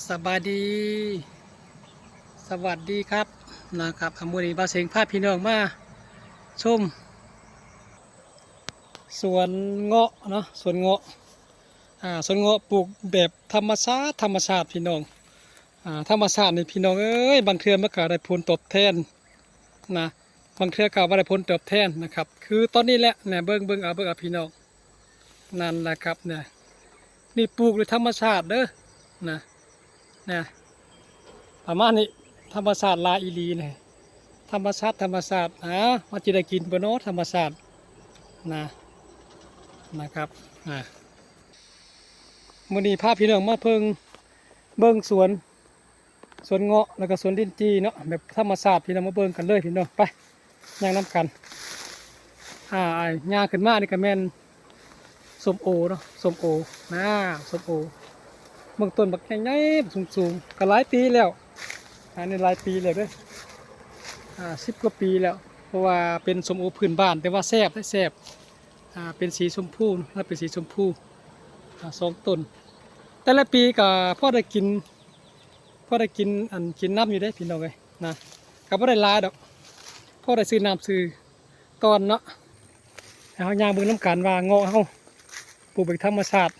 ສະບາຍດີ ສະຫວັດດີຄັບ ນະຄັບ ອາ ມື້ນີ້ບ່າວເສັງພາພີ່ນ້ອງມາຊົມສວນເງາະເນາະ ສວນເງາະ ອາ ສວນເງາະປູກແບບທຳມະຊາດ ທຳມະຊາດພີ່ນ້ອງ ອາ ທຳມະຊາດນີ້ພີ່ນ້ອງເອີຍ ບາງເທື່ອມັນກໍໄດ້ຜົນຕອບແທນນະ ບາງເທື່ອກໍບໍ່ໄດ້ຜົນຕອບແທນນະຄັບ ຄືຕອນນີ້ແຫຼະນະ ເບິ່ງ ເບິ່ງເອົາ ເບິ່ງເອົາພີ່ນ້ອງ ນັ້ນລະຄັບນະ ນີ້ປູກໂດຍທຳມະຊາດເດີນະ ນະ ປະມານນີ້ ທຳມະຊາດຫຼາຍອີ່ຫຼີນະ ທຳມະຊາດ ທຳມະຊາດ ອາ ມັນຊິໄດ້ກິນບໍ່ນໍ ທຳມະຊາດນະ ນະຄັບ ອາ ມື້ນີ້ພາພີ່ນ້ອງມາເບິ່ງ ເບິ່ງສວນ ສວນເງາະ ແລ້ວກໍສວນລິ້ນຈີ່ເນາະ ແບບທຳມະຊາດ ພີ່ນ້ອງມາເບິ່ງກັນເລີຍພີ່ນ້ອງ ໄປ ຍ່າງນຳກັນ ອາ ຍ່າງຂຶ້ນມານີ້ກໍແມ່ນສົ້ມໂອເນາະ ສົ້ມໂອ ນາ ສົ້ມໂອ ເບິ່ງຕົ້ນບັກໃຫຍ່ໆ ສູງໆ ກໍຫຼາຍປີແລ້ວ ອັນນີ້ຫຼາຍປີແລ້ວເດີ ອາ ສິບກວ່າປີແລ້ວ ເພາະວ່າເປັນສົ້ມໂອພື້ນບ້ານ ແຕ່ວ່າແຊບເດ້ ແຊບ ອາ ເປັນສີຊົມພູ ລະເປັນສີຊົມພູ ອາ ສອງຕົ້ນ ແຕ່ລະປີກໍພໍໄດ້ກິນ ພໍໄດ້ກິນ ອັນ ກິນນຳຢູ່ເດ້ພີ່ນ້ອງເອີຍນະ ກໍບໍ່ໄດ້ຫຼາຍດອກ ພໍໄດ້ຊື້ນ້ຳຊື້ຕອນເນາະ ໃຫ້ເຮົາຍ່າງເບິ່ງນຳກັນວ່າເງາະເຮົາປູກແບບທຳມະຊາດ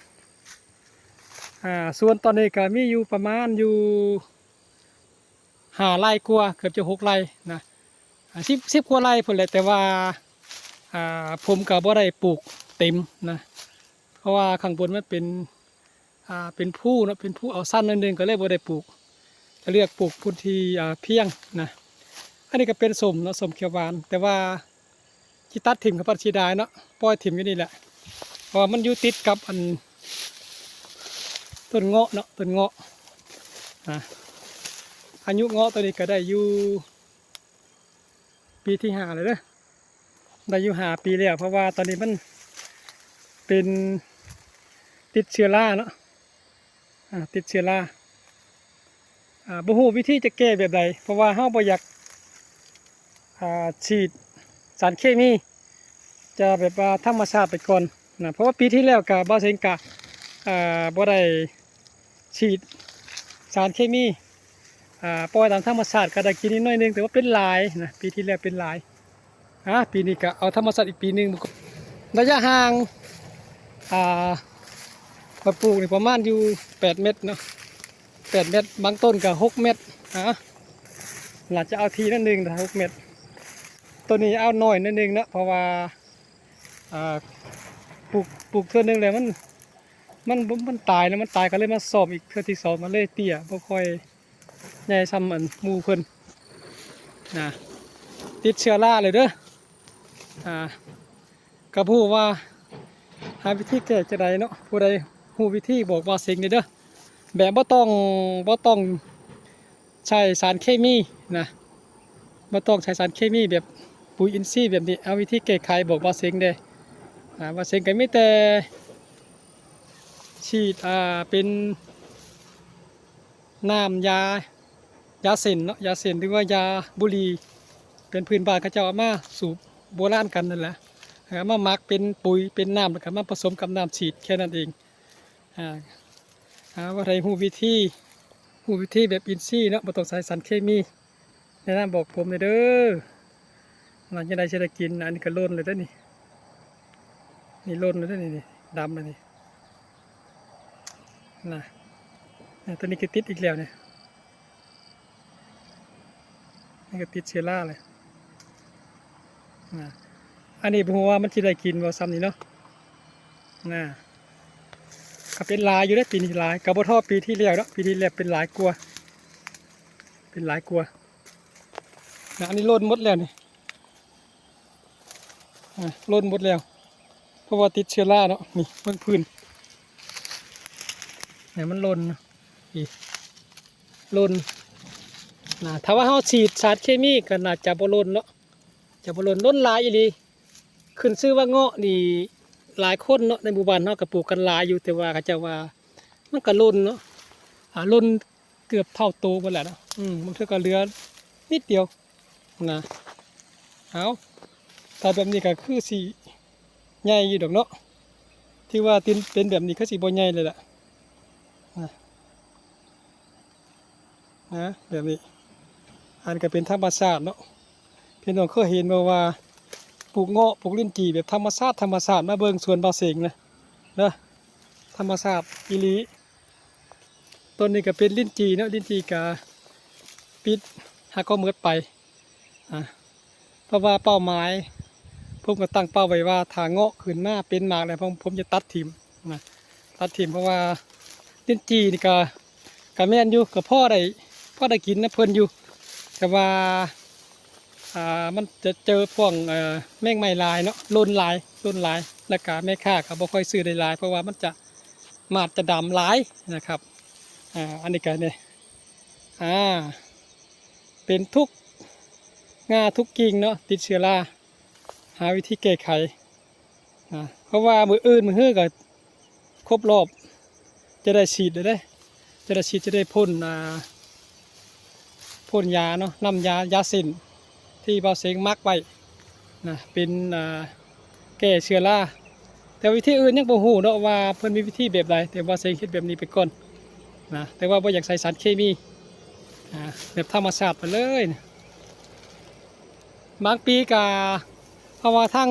ອາ ສວນຕອນນີ້ກໍມີຢູ່ປະມານຢູ່ຫ້າໄຮ່ກວ່າ ເກືອບຈະຫົກໄຮ່ນະ ອາ ສິບ ສິບກວ່າໄຮ່ພຸ້ນແຫຼະ ແຕ່ວ່າ ອາ ຜົມກໍບໍ່ໄດ້ປູກເຕັມນະ ເພາະວ່າຂ້າງບົນມັນເປັນ ອ່າ ເປັນພູເນາະ ເປັນພູເອົາຊັ້ນໜ້ອຍໜຶ່ງ ກໍເລີຍບໍ່ໄດ້ປູກ ກໍເລືອກປູກພື້ນທີ່ ອ່າ ພຽງນະ ອັນນີ້ກໍເປັນສົ້ມເນາະ ສົ້ມຂຽວຫວານ ແຕ່ວ່າຊິຕັດຖິ້ມກໍພັດເສຍດາຍເນາະ ປ່ອຍຖິ້ມຢູ່ນີ້ແຫຼະ ເພາະວ່າມັນຢູ່ຕິດກັບອັນ ຕົ້ນເງາະເນາະ ຕົ້ນເງາະ ອ່າ ອາຍຸເງາະຕົວນີ້ກໍໄດ້ຢູ່ ປີທີຫ້າແລ້ວເດີ ໄດ້ຢູ່ຫ້າປີແລ້ວ ເພາະວ່າຕອນນີ້ມັນເປັນຕິດເຊື້ອລາເນາະ ອາ ຕິດເຊື້ອລາ ອາ ບໍ່ຮູ້ວິທີຈະແກ້ແບບໃດ ເພາະວ່າເຮົາບໍ່ຢາກ ອາ ສີດສານເຄມີ ຈະແບບວ່າທຳມະຊາດໄປກ່ອນນະ ເພາະວ່າປີທີ່ແລ້ວກະ ບ່າວເສັງກະ ອາ ບໍ່ໄດ້ ສີດສານເຄມີ ອ່າ ປ່ອຍຕາມທຳມະຊາດກໍໄດ້ກິນນິດໜ້ອຍໜຶ່ງ ແຕ່ວ່າເປັນຫຼາຍນະ ປີທີ່ແລ້ວເປັນຫຼາຍ ອາ ປີນີ້ກໍເອົາທຳມະຊາດອີກປີໜຶ່ງ ໄລຍະຫ່າງ ອ່າ ຂ້ອຍປູກນີ້ປະມານຢູ່ແປດແມັດເນາະ ແປດແມັດ ບາງຕົ້ນກໍຫົກແມັດ ອາ ອາດຈະເອົາຖີ່ໜ້ອຍໜຶ່ງ ຫົກແມັດ ໂຕນີ້ເອົາໜ້ອຍໜ້ອຍໜຶ່ງເນາະ ເພາະວ່າ ອ່າ ປູກ ປູກເທື່ອໜຶ່ງແລ້ວມັນ ມັນ ມັນຕາຍນະ ມັນຕາຍກໍເລີຍມາສ້ອມອີກເທື່ອທີສອງ ມັນເລີຍເຕ້ຍ ບໍ່ຄ່ອຍໃຫຍ່ສ່ຳອັນໝູ່ເພິ່ນນະ ຕິດເຊື້ອລາເລີຍເດີ ອ່າ ກໍບໍ່ຮູ້ວ່າຫາວິທີແກ້ຈັ່ງໃດເນາະ ຜູ້ໃດຮູ້ວິທີບອກບ່າວເສັງແດ່ເດີ ແບບບໍ່ຕ້ອງ ບໍ່ຕ້ອງ ໃຊ້ສານເຄມີນະ ບໍ່ຕ້ອງໃຊ້ສານເຄມີແບບປຸ໋ຍອິນຊີແບບນີ້ ເອົາວິທີແກ້ໄຂບອກບ່າວເສັງແດ່ ອ່າ ບ່າວເສັງກໍມີແຕ່ສີດ ອ່າ ເປັນນ້ຳຢາ ຢາເສັ້ນເນາະ ຢາເສັ້ນ ຫຼືວ່າຢາບຸຫຼີ່ ເປັນພື້ນບ້ານເຂົາເຈົ້າເອົາມາສູບໂບລານກັນນັ້ນແຫຼະ ເອົາມາໝັກເປັນປຸ໋ຍເປັນນ້ຳ ແລ້ວກໍມາປະສົມກັບນ້ຳສີດແຄ່ນັ້ນເອງ. ອ່າ ຫາວ່າໃດຮູ້ວິທີ ຮູ້ວິທີແບບອິນຊີເນາະ ບໍ່ຕ້ອງໃຊ້ສານເຄມີ ແນະນຳບອກຜົມແດ່ເດີ ນະ ຈັ່ງໃດຊິໄດ້ກິນ. ອັນນີ້ກໍຫຼົ່ນແລ້ວເດ້ນີ້ ນີ້ຫຼົ່ນແລ້ວເດ້ນີ້ ນີ້ດຳແລ້ວນີ້ນະ ນີ້ ຕົວນີ້ກໍຕິດອີກແລ້ວນີ້. ນີ້ກໍຕິດເຊື້ອລາເລີຍນະ ອັນນີ້ບໍ່ຮູ້ວ່າມັນຊິໄດ້ກິນບໍ່ ຊ່ຳນີ້ເນາະ ນະ ກໍເປັນຫຼາຍຢູ່ເດ້ ປີນີ້ຫຼາຍ ກໍບໍ່ທໍ່ປີທີ່ແລ້ວເນາະ ປີທີ່ແລ້ວເປັນຫຼາຍກວ່າ ເປັນຫຼາຍກວ່ານະ ອັນນີ້ຫຼົ່ນໝົດແລ້ວນີ້. ອ່າ ຫຼົ່ນໝົດແລ້ວ ເພາະວ່າຕິດເຊື້ອລາເນາະ ນີ້ເບິ່ງພື້ນ ນີ້ມັນຫຼົ່ນ ນີ້ຫຼົ່ນນະ ຖ້າວ່າເຮົາສີດສານເຄມີກໍໜ້າຈະບໍ່ຫຼົ່ນເນາະ ຈະບໍ່ຫຼົ່ນ ຫຼົ່ນຫຼາຍອີ່ຫຼີ ຂຶ້ນຊື່ວ່າເງາະນີ້ ຫຼາຍຄົນເນາະ ໃນໝູ່ບ້ານເຮົາກໍປູກກັນຫຼາຍຢູ່ ແຕ່ວ່າເຂົາເຈົ້າວ່າມັນກໍຫຼົ່ນເນາະ ອ່າ ຫຼົ່ນເກືອບເທົ່າໂຕໝົດແລ້ວເນາະ ອືມ ບາງເທື່ອກໍເຫຼືອນິດດຽວ ນະ ເອົາ ຖ້າແບບນີ້ກໍຄືຊິໃຫຍ່ຢູ່ດອກເນາະ ຖືວ່າຕິນເປັນແບບນີ້ຄືຊິບໍ່ໃຫຍ່ເລີຍລະ ນະ ນະ ແບບນີ້ ອັນນີ້ກໍເປັນທຳມະຊາດເນາະ. ພີ່ນ້ອງເຄີຍເຫັນບໍ່ວ່າປູກເງາະ ປູກລິ້ນຈີ່ແບບທຳມະຊາດ ທຳມະຊາດ? ມາເບິ່ງສວນບ່າວເສັງນະ ເດີ ທຳມະຊາດອີ່ຫຼີ. ຕົ້ນນີ້ກໍເປັນລິ້ນຈີ່ເນາະ ລິ້ນຈີ່ກໍປິດ ຫາກໍໝົດໄປ ອາ ເພາະວ່າເປົ້າໝາຍ ຜົມກໍຕັ້ງເປົ້າໄວ້ວ່າ ຖ້າເງາະຂຶ້ນມາເປັນໝາກແລ້ວ ຜົມ ຜົມຈະຕັດຖິ້ມນະ ຕັດຖິ້ມ. ເພາະວ່າລິ້ນຈີ່ນີ້ກໍ ກໍແມ່ນຢູ່ ກໍພໍໄດ້ ພໍໄດ້ກິນນຳເພິ່ນຢູ່ ແຕ່ວ່າ ອ່າ ມັນຈະເຈີພວກ ເອີ ແມງໄມ້ຫຼາຍເນາະ ຫຼົ່ນຫຼາຍ ຫຼົ່ນຫຼາຍ ແລ້ວກະແມ່ຄ້າກໍບໍ່ຄ່ອຍຊື້ໄດ້ຫຼາຍ ເພາະວ່າມັນຈະ ໝາດຈະດຳຫຼາຍນະຄັບ. ອາ ອັນນີ້ກໍນີ້ ອາ ເປັນທຸກງ່າທຸກກິ່ງເນາະ ຕິດເຊື້ອລາ ຫາວິທີແກ້ໄຂນະ ເພາະວ່າມື້ອື່ນມື້ຮືກໍຄົບຮອບ ຈະໄດ້ສີດແລ້ວເດ້ ຈະໄດ້ສີດ ຈະໄດ້ພົ່ນ ອ່າ ພົ່ນຢາເນາະ ນ້ຳຢາ ຢາເສັ້ນທີ່ບ່າວເສັງໝັກໄວ້ນະ ເປັນ ອ່າ ແກ້ເຊື້ອລາ. ແຕ່ວິທີອື່ນຍັງບໍ່ຮູ້ເນາະວ່າເພິ່ນມີວິທີແບບໃດ ແຕ່ບ່າວເສັງເຮັດແບບນີ້ໄປກ່ອນນະ ແຕ່ວ່າບໍ່ຢາກໃສ່ສານເຄມີ ອ່າ ແບບທຳມະຊາດໄປເລີຍ. ບາງປີກະ ເພາະວ່າທາງ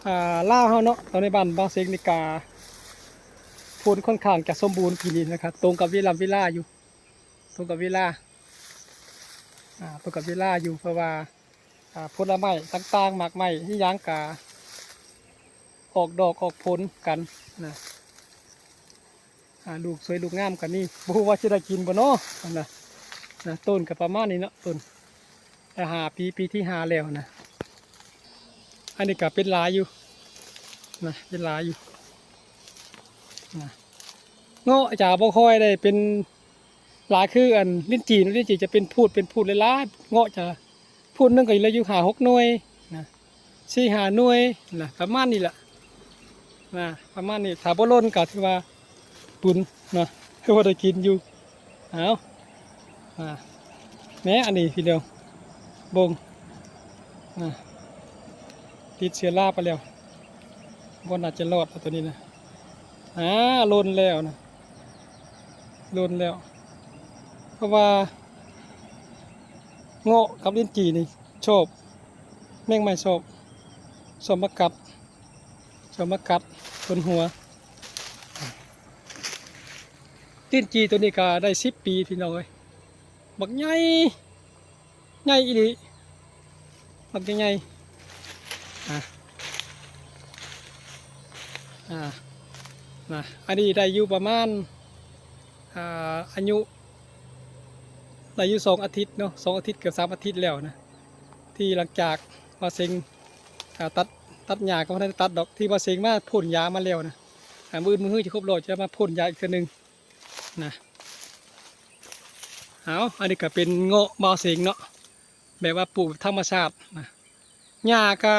ອ່າ ລາວເຮົາເນາະ ຕອນໃນບ້ານບ່າວເສັງນີ້ກະ ຝົນຄ່ອນຂ້າງຈະສົມບູນປີນີ້ນະຄັບ ຕົງກັບເວລາ ເວລາຢູ່ ຕົງກັບເວລາ ອ່າ ຕົງກັບເວລາຢູ່ ເພາະວ່າ ອ່າ ຜົນລະໄມ້ຕ່າງໆ ໝາກໄມ້ອີ່ຫຍັງກະອອກດອກອອກຜົນກັນນະ. ອ່າ ລູກສວຍລູກງາມກໍມີ ບໍ່ຮູ້ວ່າຊິໄດ້ກິນບໍ່ເນາະ ນະ ນະ ຕົ້ນກໍປະມານນີ້ເນາະ ຕົ້ນ ໄດ້ຫ້າປີ ປີທີຫ້າແລ້ວນະ. ອັນນີ້ກໍເປັນຫຼາຍຢູ່ນະ ເປັນຫຼາຍຢູ່ນະ. ເງາະຈະບໍ່ຄ່ອຍໄດ້ເປັນຫຼາຍຄືອັນລິ້ນຈີ່ເນາະ ລິ້ນຈີ່ຈະເປັນພູດ ເປັນພູດຫຼາຍໆ ເງາະຈະ ພູດໜຶ່ງກໍເຫຼືອຢູ່ຫ້າຫົກໜ່ວຍນະ ສີ່ຫ້າໜ່ວຍນະ ປະມານນີ້ແຫຼະນະ ປະມານນີ້. ຖ້າບໍ່ຫຼົ່ນກໍຖືວ່າບຸນນະ ຄືວ່າໄດ້ກິນຢູ່. ເອົາ ນະ ແມ້ອັນນີ້ພີ່ນ້ອງ ເບິ່ງນະ ຕິດເຊື້ອລາໄປແລ້ວ ບໍ່ໜ້າຈະລອດແລ້ວໂຕນີ້ນະ. ອ່າ ຫຼົ່ນແລ້ວນະ ຫຼົ່ນແລ້ວ ເພາະວ່າເງາະກັບລິ້ນຈີ່ນີ້ຊອບ ແມງໄມ້ຊອບ ຊອບມາກັດ ຊອບມາກັດຕົ້ນຫົວ. ລິ້ນຈີ່ໂຕນີ້ກໍໄດ້ສິບປີພີ່ນ້ອງເອີຍ ບັກໃຫຍ່ ໃຫຍ່ອີ່ຫຼີ ບັກໃຫຍ່ໆ ອ່າ ອ່າ ນະ ອັນນີ້ໄດ້ຢູ່ປະມານ ອ່າ ອາຍຸ ໄດ້ຢູ່ສອງອາທິດເນາະ ສອງອາທິດ ເກືອບສາມອາທິດແລ້ວນະ ທີ່ຫຼັງຈາກບ່າວເສັງ ອ່າ ຕັດ ຕັດຫຍ້າ ກໍບໍ່ໄດ້ຕັດດອກ ທີ່ບ່າວເສັງມາພົ່ນຢາມາແລ້ວນະ. ອ່າ ມື້ອື່ນມື້ຮືຈະຄົບຮອບ ຈະມາພົ່ນຢາອີກເທື່ອໜຶ່ງນະ. ເອົາ ອັນນີ້ກໍເປັນເງາະບ່າວເສັງເນາະ ແບບວ່າປູກແບບທຳມະຊາດນະ ຫຍ້າກໍ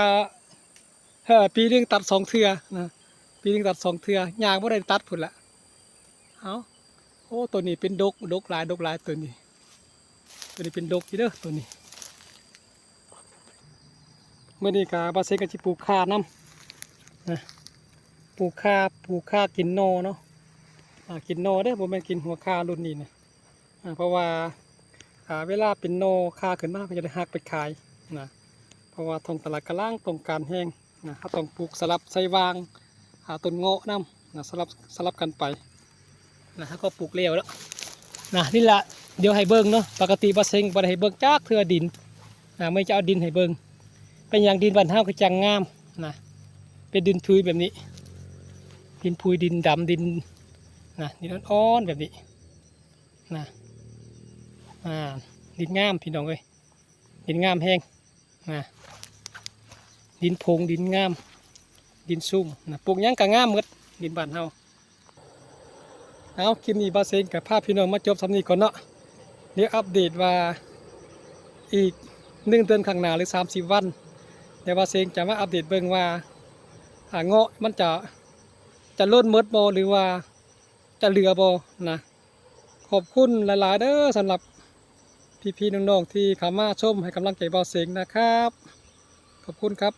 ເອີ ປີໜຶ່ງຕັດສອງເທື່ອນະ ປີໜຶ່ງຕັດສອງເທື່ອ ຫຍ້າບໍ່ໄດ້ຕັດພຸ້ນລະ. ເອົາ ໂອ້ ໂຕນີ້ເປັນດົກ ດົກຫຼາຍ ດົກຫຼາຍໂຕນີ້ ໂຕນີ້ເປັນດົກຢູ່ເດີໂຕນີ້. ມື້ນີ້ກະບ່າວເສັງກໍຊິປູກຂ່ານຳນະ ປູກຂ່າ ປູກຂ່າກິນໜໍ່ເນາະ ອ່າ ກິນໜໍ່ເດີ ບໍ່ແມ່ນກິນຫົວຂ່າລຸ້ນນີ້ນະ. ອ່າ ເພາະວ່າ ອ່າ ເວລາເປັນໜໍ່ຂ່າຂຶ້ນມາ ເຮົາກໍຈະໄດ້ຫັກໄປຂາຍນະ ເພາະວ່າທ້ອງຕະຫຼາດກຳລັງຕ້ອງການແຮງນະ. ເຮົາຕ້ອງປູກສະຫຼັບໃສ່ຫວ່າງ ອ່າ ຕົ້ນເງາະນຳນະ ສະຫຼັບ ສະຫຼັບກັນໄປນະ. ເຮົາກໍປູກແລ້ວລະນະ ນີ້ລະ ດຽວໃຫ້ເບິ່ງເນາະ. ປົກກະຕິບ່າວເສັງບໍ່ໄດ້ໃຫ້ເບິ່ງຈັກເທື່ອດິນນະ ມື້ນີ້ຈະເອົາດິນໃຫ້ເບິ່ງ. ເປັນຫຍັງດິນບ້ານເຮົາຄືຈັ່ງງາມນະ ເປັນດິນຜຸຍແບບນີ້ ດິນຜຸຍ ດິນດຳ ດິນນະ ດິນອ່ອນໆແບບນີ້ ນະ ອ່າ ດິນງາມພີ່ນ້ອງເອີຍ ດິນງາມແຮງນະ ດິນຜົງ ດິນງາມ ດິນຊຸ່ມນະ ປູກຫຍັງກໍງາມໝົດ ດິນບ້ານເຮົາ. ເອົາ ຄລິບນີ້ບ່າວເສັງກໍພາພີ່ນ້ອງມາຈົບສ່ຳນີ້ກ່ອນເນາະ. ດຽວອັບເດດວ່າອີກໜຶ່ງເດືອນຂ້າງໜ້າ ຫຼື ສາມສິບວັນ ດຽວບ່າວເສັງຈະມາອັບເດດເບິ່ງວ່າ ອ່າ ເງາະມັນຈະ ຈະຫຼົ່ນໝົດບໍ່ ຫຼືວ່າຈະເຫຼືອບໍ່ນະ. ຂອບຄຸນຫຼາຍໆເດີ ສຳລັບພີ່ໆນ້ອງໆທີ່ເຂົ້າມາຊົມໃຫ້ກຳລັງໃຈບ່າວເສັງນະຄັບ. ຂອບຄຸນຄັບ.